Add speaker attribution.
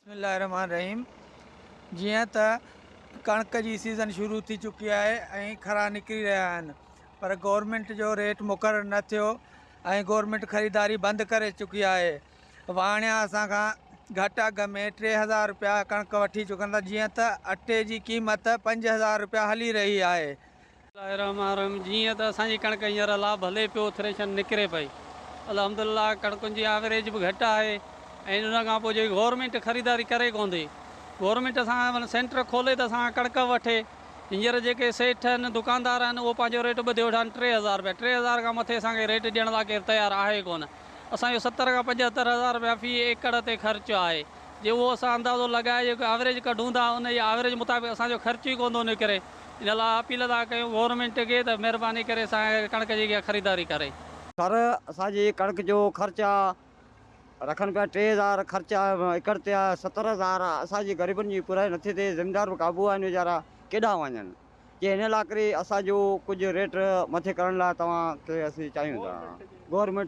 Speaker 1: بسم الله الرحمٰن الرحيم جيئن ته ڪڻڪ جي سيزن شروع ٿي چڪي آهي ۽ کرا نڪري رهيا آهن پر گورنمينٽ جو ريٽ مقرر نه ٿيو ۽ گورنمينٽ خريداري بند ڪري چڪي آهي واڻيا اسان کان گهٽ اگهه ۾ 3000 رپيا ڪڻڪ وٺي چڪن ٿا جيئن ته اٽي جي قيمت 5000 رپيا هلي رهي آهي.
Speaker 2: بسم الله الرحمٰن الرحيم جيئن ته اسان جي ڪڻڪ هينئر لاڀ هلي پيو ٿريشر نڪري پئي الحمد لله ڪڻڪن جي آوريج به گهٽ آهي ۽ ان کان پوء جيڪي گورنمينٽ خريداري ڪري ڪونه ٿي گورنمينٽ اسان کان سينٽر کولي ته اسان کان ڪڻڪ وٺي هينئر جيڪي سيٺ آهن دڪاندار آهن اهو پنهنجو ريٽ ٻڌي ويٺا آهن 3000 رپيا 3000 کان مٿي اسان کي ريٽ ڏيڻ لاء ڪير تيار آهي ڪونه اسان جو 70 کان 75 هزار رپيا في ايڪڙ تي خرچ آهي جي اهو اسان اندازو لڳائي جيڪو آوريج ڪڍون ٿا ان جي آوريج مطابق اسان جو خرچ ئي ڪونه ٿو نڪري ان لاء اپيل ٿا ڪيون گورنمينٽ کي ته مهرباني ڪري اسان کي ڪڻڪ جي خريداري ڪري.
Speaker 3: سر اسان جي ڪڻڪ جو خرچ آ رکن پيا 3000 خرچ آ ايڪڙ تي آ 70,000 آ اسان جي غريبن جي پورائي نٿي ٿئي زميندار به قابو آهن ويچارا ڪيڏانهن وڃن جي هن لاء ڪري اسان جو ڪجهه ريٽ مٿي ڪرڻ لاء توهان کي اسين چاهيون ٿا گورنمينٽ.